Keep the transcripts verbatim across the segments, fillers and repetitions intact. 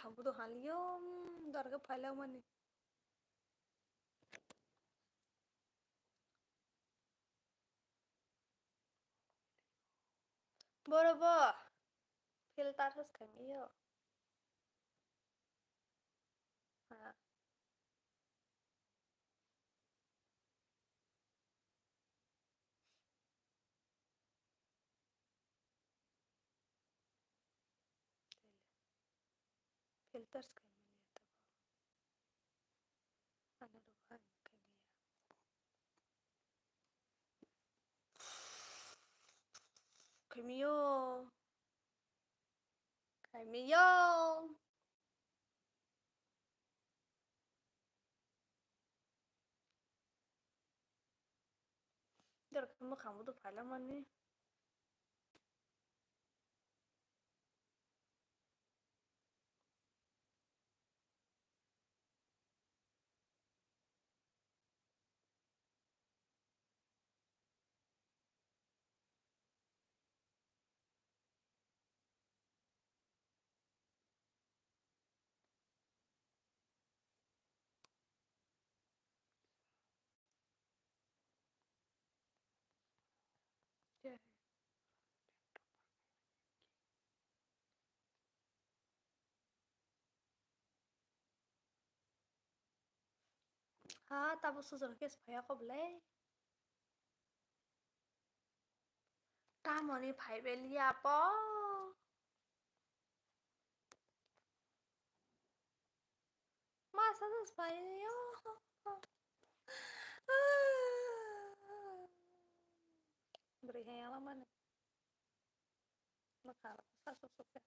Ang bodo haliyo, hmm, dorga phailak mani. Boro bo filter has khaimio. Ha. Filters khaimani atogo. Ano rwkha ang khaimaya. Khaimiyo. Khaimiyo. Dorkha mwkhang bodo phailak mani. Ha, tabo sujol khe phaiya kho belai. Tamoni phai beliya po. Masa jas phaiyo. Beri hayala mane. Makha sa su su ke.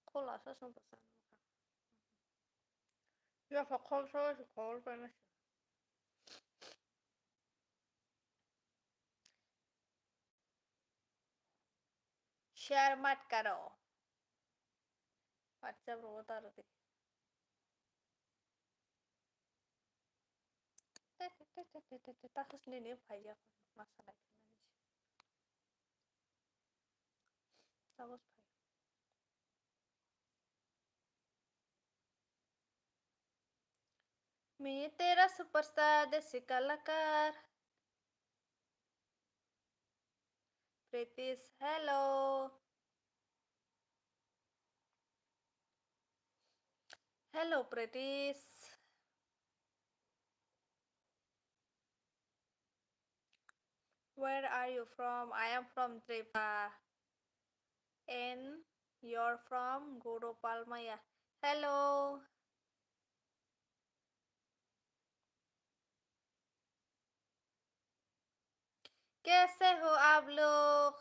Khola sa su basa makha. Ya fa khol sa su khol pa na. Share mat karo. WhatsApp ro ta ro te. Te te te te te te te ta khas ne ne phai ya masa lai. Tabos phai. Mini tera superstar desi kalakar. Pritish, hello. Hello, Pritish. Where are you from? I am from Tripura. And you're from Guru Palmaya. Hello. कैसे हो आप लोग?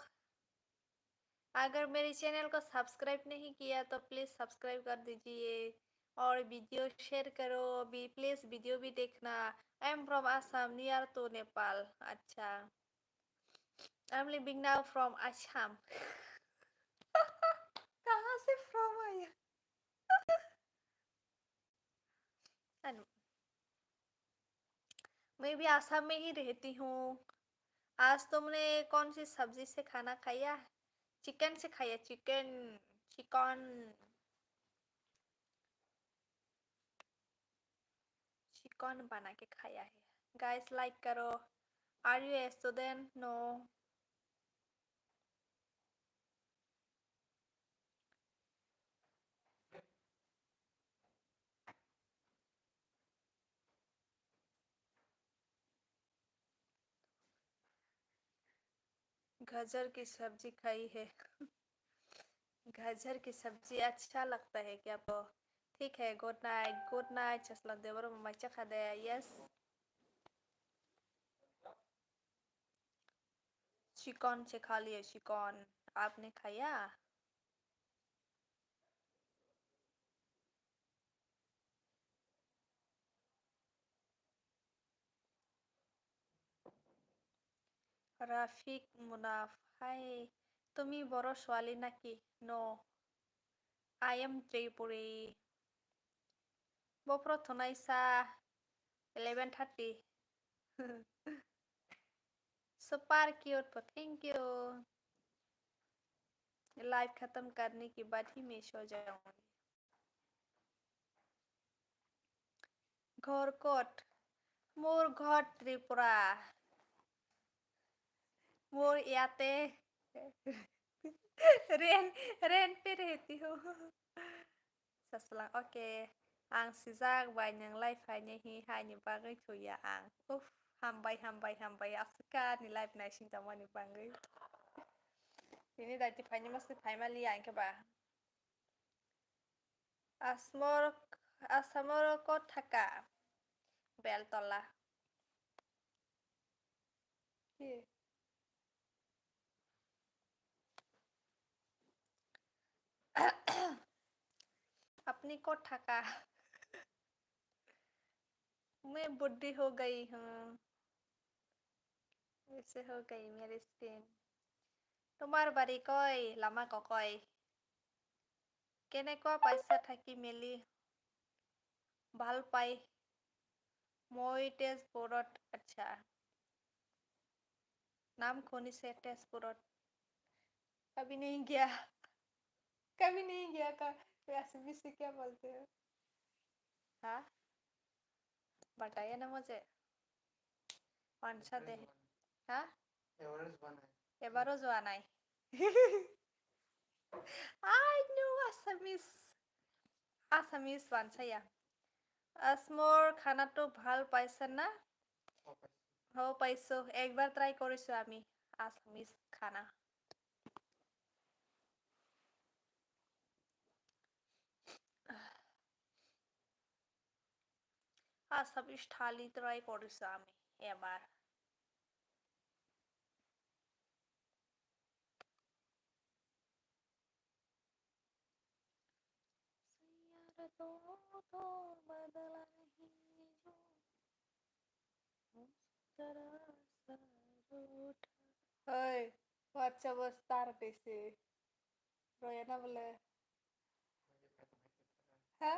अगर मेरे चैनल को सब्सक्राइब नहीं किया तो प्लीज सब्सक्राइब कर दीजिए और वीडियो शेयर करो भी, प्लीज वीडियो भी देखना। I am from Assam, near to Nepal। अच्छा, I am living now from Assam। कहाँ से from आया? मैं भी आसाम में ही रहती हूँ। आज तुमने कौन सी सब्जी से खाना खाया? चिकन से खाया, चिकन, चिकन। चिकन बना के खाया है। गाइस, लाइक करो। Are you a student? No। गाजर की सब्जी खाई है। गाजर की सब्जी अच्छा लगता है क्या आपको? ठीक है, गुड नाइट, गुड नाइट। चसला देवर मम्मा चखा दे, यस। चिकन से खा लिया, चिकन। आपने खाया? Rafik Munaf, hi. তুমি বড় ছোৱালী নাকি? No, I am Tripuri. Bophro thonai sa eleven thirty. Super cute po, thank you. Live खत्म करने के बाद ही मैं सो जाऊंगी। ঘর কোট? মোর ঘর ত্রিপুরা। মোর ইয়াতে রেন, রেন পে রেহতি হো। Saslang, okay. Ang sijak bai nwng live phainai hi haini bagwi thuya ang. Uff, hambai, hambai, hambai. Aswk ani live naising tongmani bagwi. Tini daiti phainai masti phaima liya ang khe ba. Asmor, Asamor kot thaka? Beltola. Ki? Apni kot thaka? Main buddhi ho gayi hu. Aise ho gayi meri skin. Tomar bari koi, lama ko koi? Kenekwa paisa thaki meli. Bhal pai. Moi Tezpurot, acha. Naam khuni se Tezpurot. Kabhi nahi gaya. Kabhi nahi gaya ka. Weh Assamese se kya bolte ho? Ha? Bataiye na mujhe. Pansa de. Ha? Average banai. Average banai. I know Assamese. Assamese bansaya. Asmor khana to bhal paisa na? Ho paiso. Ekbar try koriso ami Assamese khana. Assamese thali try koriso ami ebar. Oi, WhatsApp-o star twi se. Royana bole. Ha?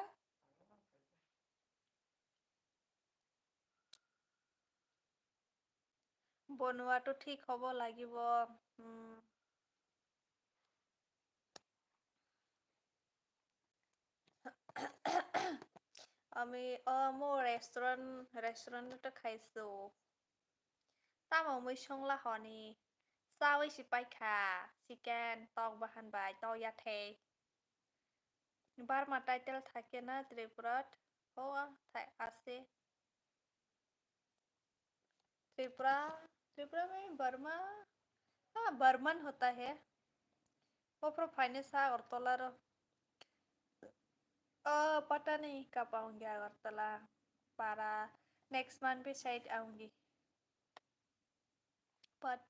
Bonua to thik hobo lagibo. Hmm. Ami omo restaurant, restaurant to khaisu. Tamo mui songla honi. Sawi si paikha. Chicken, tok bahan bai, tok yathei. Burma title thake na Tripura? Ho, thai ase. Tripura, Tripura mein Burma? हाँ, बर्मन होता है। Ophro phainai sa Agartala ro. Oh, pata nahi kab aungi Agartala, para. Next month pe side aungi. But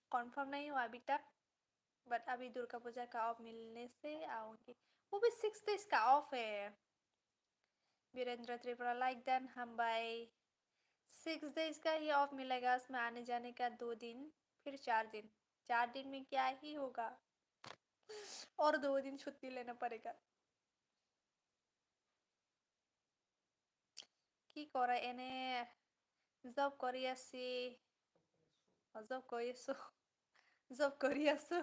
confirm nahi hua abhi tak. But abhi Durga Puja ka off milne se aungi. Wo bhi six days ka off hai. Birendra Tripura like done, hambai. Six days ka hi off milega, usme aane jaane ka do din, phir char din. Char din mein kya hi hoga? Aur do din chutti lena padega. Ki kora ene? Job kori asi. Job kori asu. Job kori asu.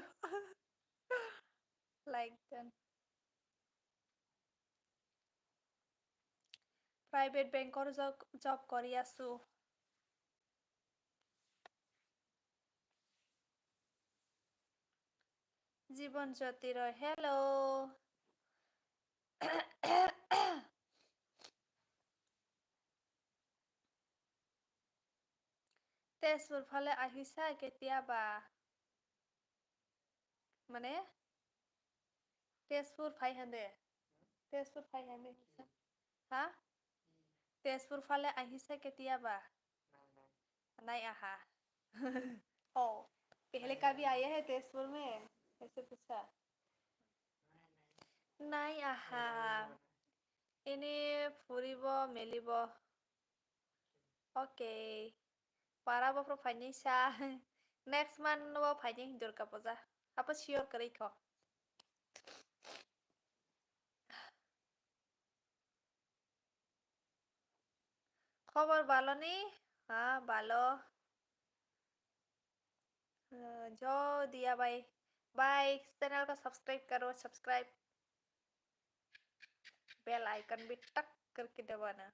Like done. Private bank or job, job kori asu. Jibon Jyoti Roy, hello. Tezpur phale ahisa ketia ba? Mane? Tezpur phai hande. Tezpur phai hande. Ha? Tezpur phale ahisa ketia ba? Nai aha. Oh, pehle kabhi aaya hai Tezpur mein? Aise pucha. Nai aha. Ini phuribo, melibo. Okay. Para bo phro phainai sa. Next month no bo phainai Durga Puja. Apo sure kwrwi kho. Khobor balo ni? Ha, balo. अ, जो दिया भाई, भाई, चैनल को सब्सक्राइब करो, subscribe. Bell icon भी टक करके दबाना।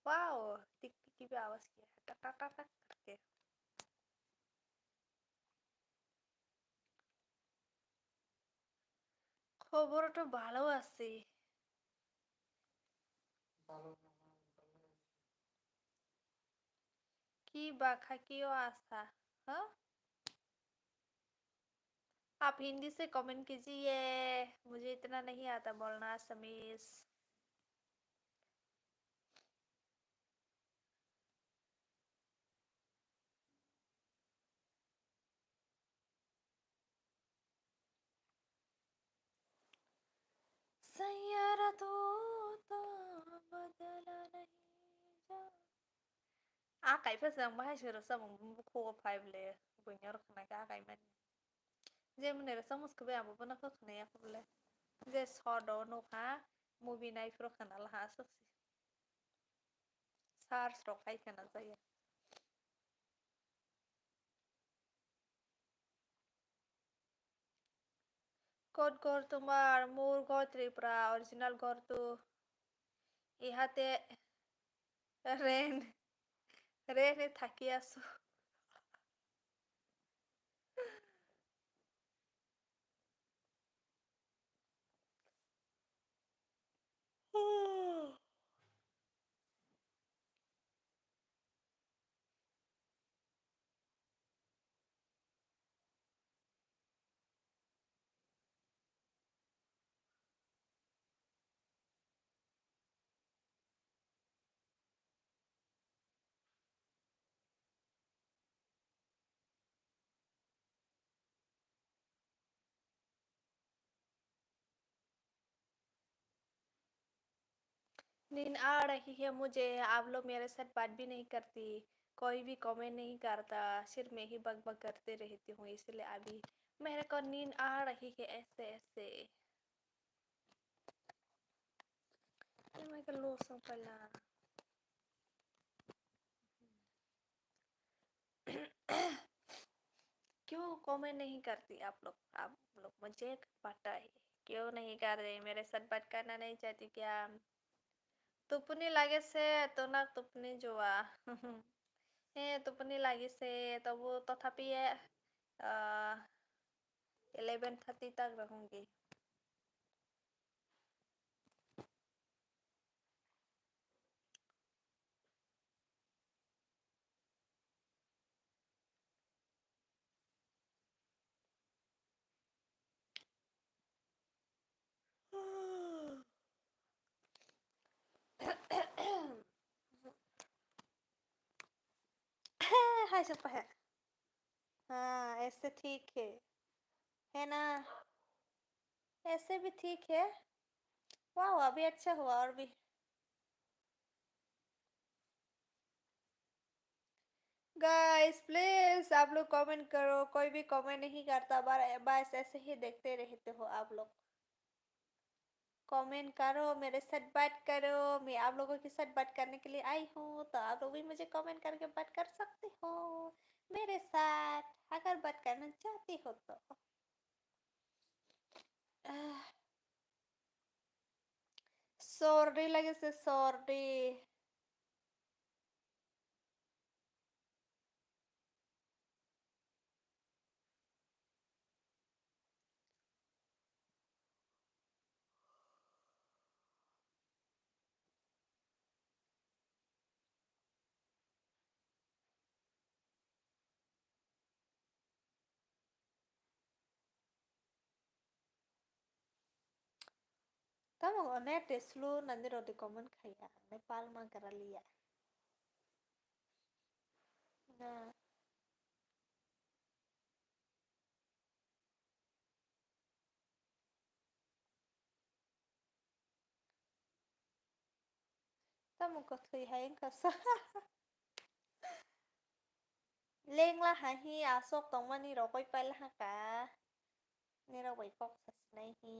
Wow, tik tik ki bhi awaaz kiya hai, tak tak tak tak karke. খবর তো ভালো আছি। কি বা খাকিও আছা, হ্যাঁ? आप हिंदी से कमेंट कीजिए, मुझे इतना नहीं आता बोलना असमीज। सैयारा तू तो बदला नहीं जा। A kaiphasa ang bahai sero samung bukhugo phai bole buini oro khna khe a kaimani. Je mwnwi rwchapmung swkhe bai abo bono khe khna ya khe bole. Je sodo nukha movie naiphuru khna laha aswk se. Search rok khai khna jaya. কোন ঘর তোমার? মোর ঘর ত্রিপুরা, অরিজিনাল ঘর তো। ইহাতে rain, Rene থাকি আছো। नींद आ रही है मुझे, आप लोग मेरे साथ बात भी नहीं करती, कोई भी कमेंट नहीं करता, सिर्फ मैं ही बकबक करते रहती हूँ, इसलिए अभी मेरे को नींद आ रही है ऐसे ऐसे। Emang ke lo sang pala. क्यों कमेंट नहीं करती आप लोग? आप लोग मुझे पता है, क्यों नहीं कर रहे? मेरे साथ बात करना नहीं चाहती क्या? টোপনি লাগিছে, তোমাক টোপনি যোৱা। হে, টোপনি লাগিছে, তবু তথাপি, আহ, ইলেভেন থাৰ্টি তাক ৰখোংগি। हाय सब है। हाँ, ऐसे ठीक है, है ना? ऐसे भी ठीक है। वाह, अभी अच्छा हुआ और भी। गाइस, प्लीज आप लोग कमेंट करो, कोई भी कमेंट नहीं करता, बस ऐसे ही देखते रहते हो आप लोग। कमेंट करो, मेरे साथ बात करो, मैं आप लोगों के साथ बात करने के लिए आई हूँ, तो आप लोग भी मुझे कमेंट करके बात कर सकते हो मेरे साथ, अगर बात करना चाहते हो तो। आह। सर्दी लगे से सर्दी। Tamo o net slow nani rodi comment khaya, Nepal ma karalia. Na. Tamo kwthwi hai wngkha sa. Lengla hai hi aswk tongmani rogwi paila haka. Nirok bai kok sasinai hi.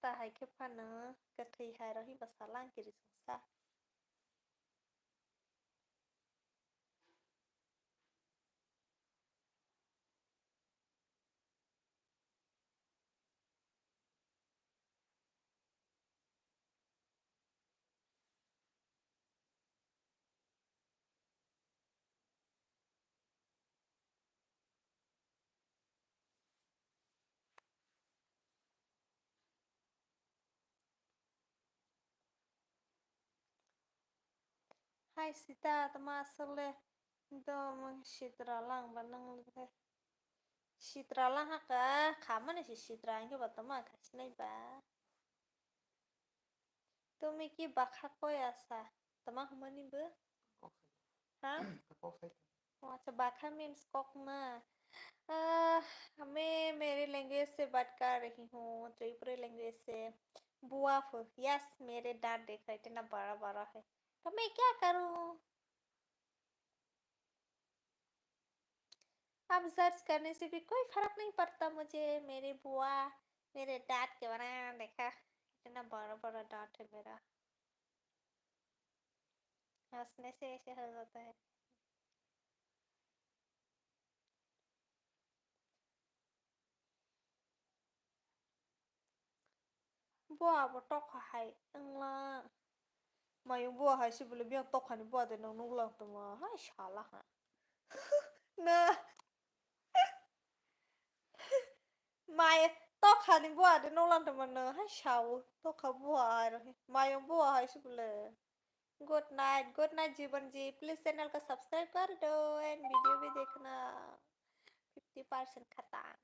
Ta hai khe phano kwthwi hai rok hi bwsa lang kiri songsa. Hai sita, tama aswk le. Do mung sitra lang ba nang le. Sitra lang ha ka, kha mani si sitra ang ba tama kha sinai ba. Tumi ki bakha koi asa? Tama humani bo? Ha? O acha, bakha means kok na. Ah, मैं मेरी लैंग्वेज से बात कर रही हूँ, त्रिपुरी लैंग्वेज से। बुआ फु, यस, मेरे दांत दिख रहे, इतना बड़ा बड़ा है। तो मैं क्या करूँ? अब जज करने से भी कोई फर्क नहीं पड़ता मुझे। मेरी बुआ, मेरे दांत के बड़ा, देखा, इतना बड़ा बड़ा दांत है मेरा। हंसने से ऐसे हो जाता है। Bo abo tokha hai wngla. Mayung bo hai se bole biyang tokhani bo ade nang nuklang tongma hai sala ha. Na. Mai tokhani bo ade nuklang tongma no hai sao. Tokha bo hai ro. Mayung bo hai se bole. Good night, good night जीवन जी। Please channel को subscribe कर दो and video भी देखना। Fifty percent खत्म।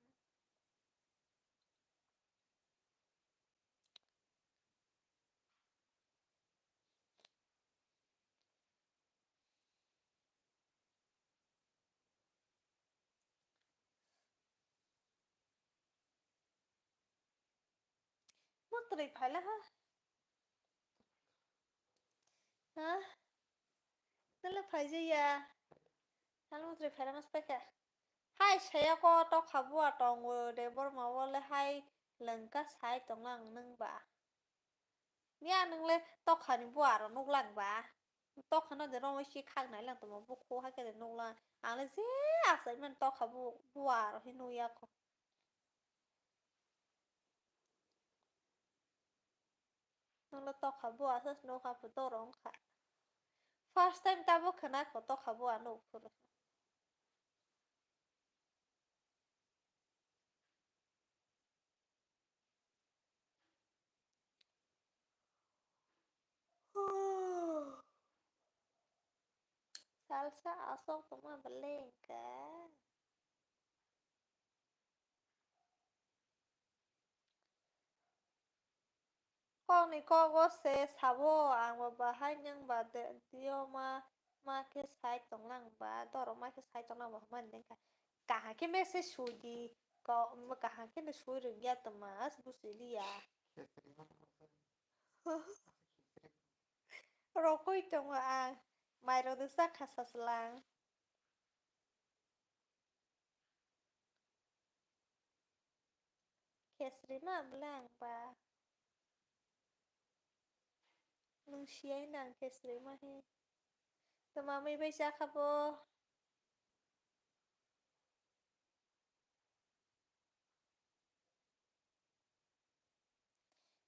Motri phaila ha. Ha? Nala phaijaya. Nala motri phaila mas paikha. Hai saya ko tokha bua tongo de borma wale hai lengka sai tonglang nung ba. Miya nung le tokha ni bua ro nuklang ba. Tokha no de romo si khak nai lang tongma bukhu hai khe de nuklang. Ang le je asai man tokha bu-, bua ro hi nukya kho. Nokla tokha bua se nokha phu doro wngkha. First time tabuk khna kho tokha bua nuk phuru. Salsa asok tongma beleng ka. Kokni kogo se sabo, ang bo bahai nwng ba de-, dio ma, ma khe sai tonglang ba, doro ma khe sai tonglang ba hwnba nini kha. Kaham khe message sui di, ko-, kaham khe no sui rwngya tongma, as busi liya. Rokoi tongo ang, mairok de sakha saslang. Khesri ma bwle ang ba. Nwng siyai nang khesri ma he. Toma mui bai cha kha bo.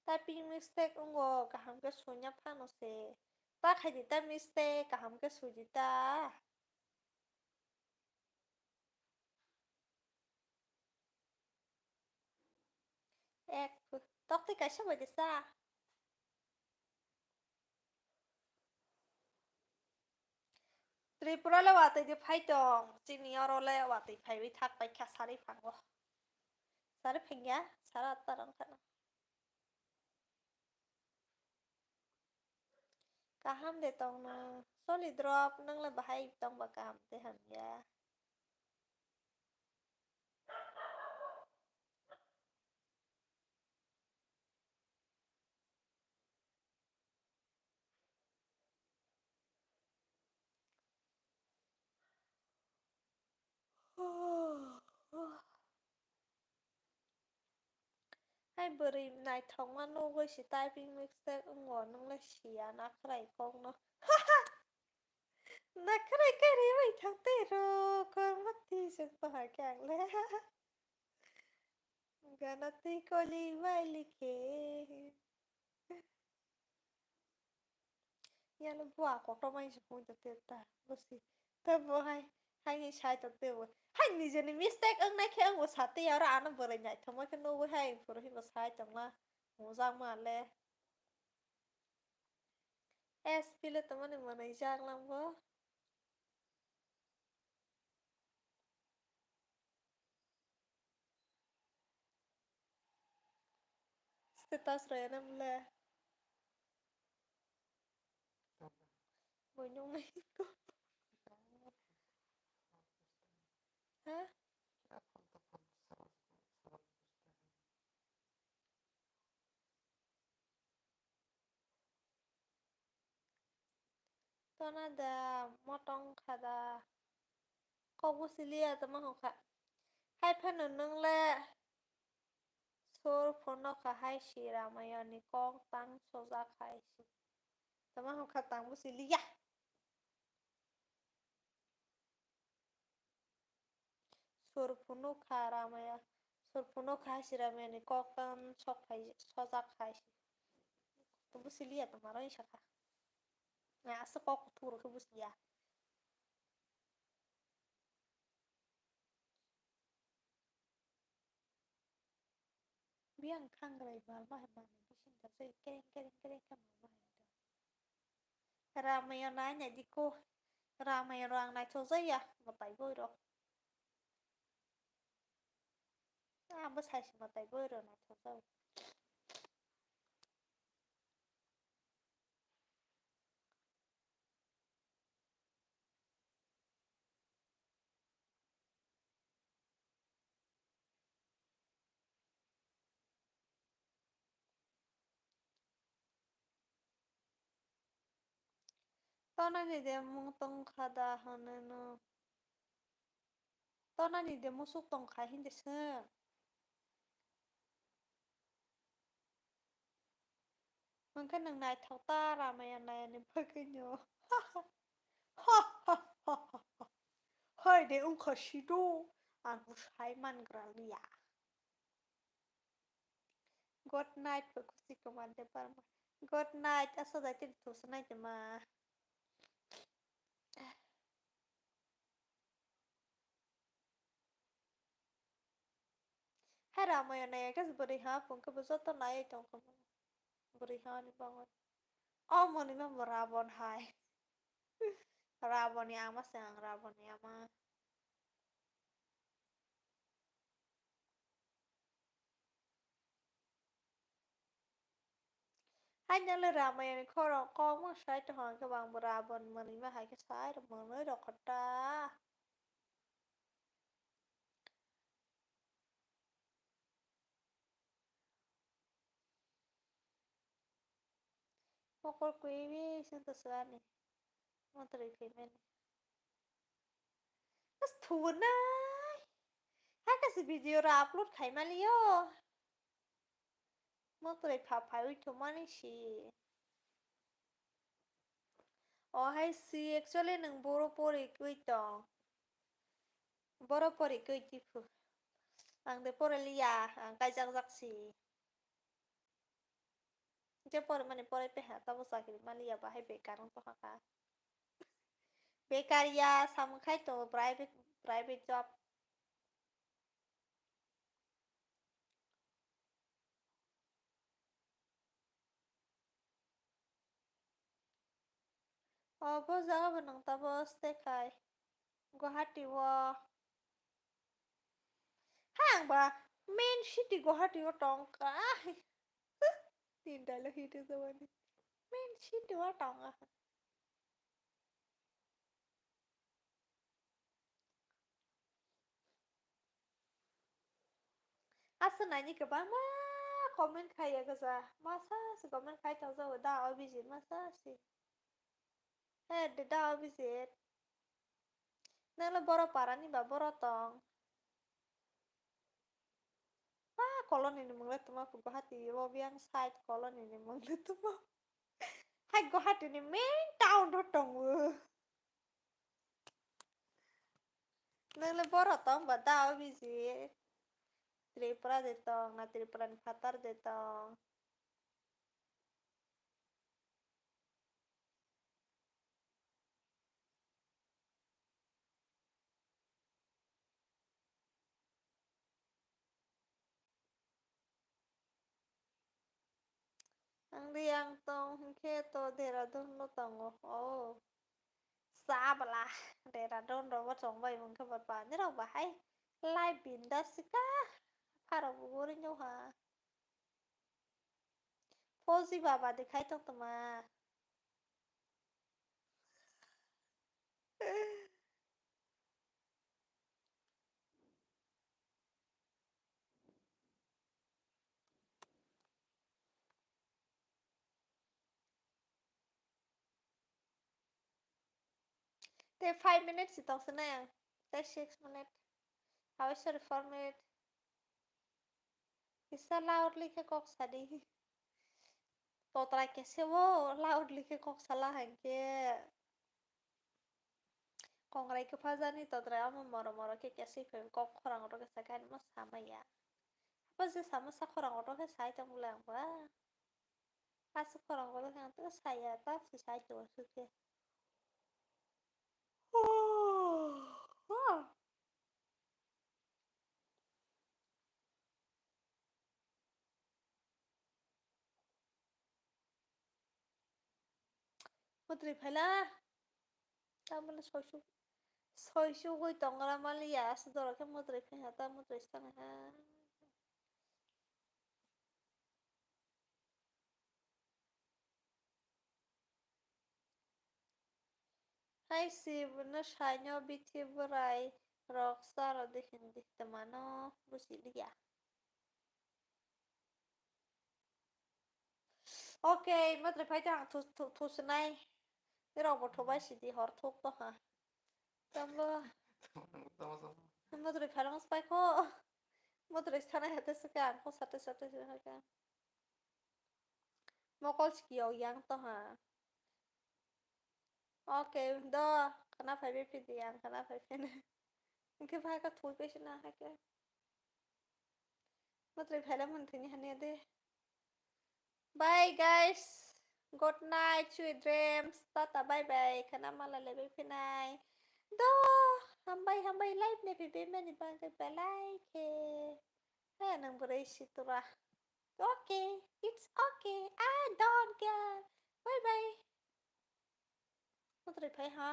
Typing mistake wngo, kaham khe suina phano se. Ta khaidi ta mistake, kaham khe suidi ta. Ek, tokti kaisa bai de sa. Tripura le watwi de phai tong, chini oro le watwi phaiwi thak pai kha sari phango. Sari phangya, sara atta rang khana. Kaham de tong no. Soli drop, nang le bahai tong ba kaham de hamya. Hai bwrwi naithokma nugwi se typing mistake wngo, nwng le siya nakhwrai kokno. Nakhwrai kari bai thang tei rw, kormo twi chwng tongha khe ang le. Gana twi koli bai likhe. Yalo bua kotor mai se hoi to te ta, bosi. Ta bo hai, hai hai sai to te bo. Hai nijeni mistake wngnai khe ang bo sa te aro ano bwrwi naithokma khe nugwi hai phuru hi bo sai tongma. Mujak ma le. S P le tongmani mwnwi jak lang bo. Status rwya na mle. Bo nung nai ko. Ha? Tona da motong kha da. Kok bo siliya tama hokha. Hai phano nung le sur phuno kha hai si Ramayani kok tang sojak hai si. Tama hokha tang bo siliya. Sur phunuk kha Ramaya, sur phunuk kha hai si Ramayani kok tang sok phai, sojak hai si. Tong bo siliya tong maro sakha. Nga aswk kok kuthuk rw khe bo siliya. Biyang thangrai balma hai manwi bising da jai kereng kereng kereng khe malma hai da. Ramayana nai di ko. Ramayana rang nai chojaya mwtai boi rok. Abo sai se mwtai boi rok nai chojao. Tonani de mung tong kha da hwnwi no. Tonani de musuk tong kha hindi se. Hwnkhe nwng naithok ta Ramayana nayani bagwino. Hoi de wngkha sido, ang bo sai mangra liya. Good night, Khushi Kumar Debbarma. Good night, asa dai tiri thusa nai tuma. Hai Ramayana nai khe bwrwi ha phung khe bo joto nai tong kha. Bwrwi ha ni bagwi. O mwnwi ma bo Rabon hai. Rabon ni ama se ang, Rabon ni ama. Haino le Ramayana ni khorang kok ma sai tong hwn khe bo ang bo Rabon mwnwi ma hai khe sai rw mwnwi rw kha ta. Mokol kwiwi swnto swani. Motri phaimani. As thuwonai. Hakhe se video rw upload khai maliyo. Motri pha phaiwi thumani si. O hai si actually nwng boro pori kwi tong. Boro pori kwi tiphu. Ang de pore liya, ang kaijak jak si. Je pore mani pore peha, tabo chakri maliya, bahai bekar wng tongkha kha. Bekar ya, samung khai tongo, private, private job. O, bo jaga bo nwng tabo stay khai. Guwahati o. Hai ang ba main city Guwahati o tong kha. Tin dialogue hit jabani. Main city o tong kha. Aswk naini kwbangma comment khai ya gwja. Masa se comment khai tongjago da Abhijit, masa se. He de da Abhijit. Nang le boro para ni ba boro tong. Ah, colony ni mung le tuma Guwahati o biyang side colony ni mung le tuma. Hai Guwahati ni main town o tongo. Nang le boro tong ba da Abhijit. Tripura de tong, na Tripura ni phatar de tong. Ang Riyang tong hinkhe to Dehradun no tongo. Oh. Sabala Dehradun rogo chongbai mungkhe bo pani rok bahai live binda sika. Pharo bo guri no ha. Four G baba de khai tong toma. Te five minutes si tong se nai ang. Te six minute. How is sorry, four minute. Kisa loudly khe kok sadi. Totrai kese wo loudly khe kok sala hangke. Kongrai kwpha jani totrai omo moro moro khe kese phai kok khorang oro khe sakhe ani mo samaya. Habo je sama sa khorang oro khe sai tong bole ang ba. Aswk khorang oro khe ang tei saya ta si sai tong sukhe. Motri phaila. Tamole soisu soisu goi tongra maliya aswk doro khe motri phaiha ta motri sana ha. Hai si bono saino bithi bwrai rok charo de hindi twmano buji liya. Okay, matri phai tang thu thu thu sinai. Rok bo thobai sidi hor thuk to ha. Tambo. Matri phalang spai kho. Matri sanai hate saka ang kho sate sate saka. Mokol sikiyok yang to ha. Okay, do, khana phaibai phidi, ang khana phai phene. Hingke bhai ka thui pe sina hake. Matri phaila mun thini hania de. Bye guys. Good night, sweet dreams. Tata bye bye. Khana mala lebai phinai. Do, hambai hambai live ne phaibai mani bangke belai khe. He nang bwrwi situra. Okay, it's okay. I don't care. Bye bye. Matri phai ha.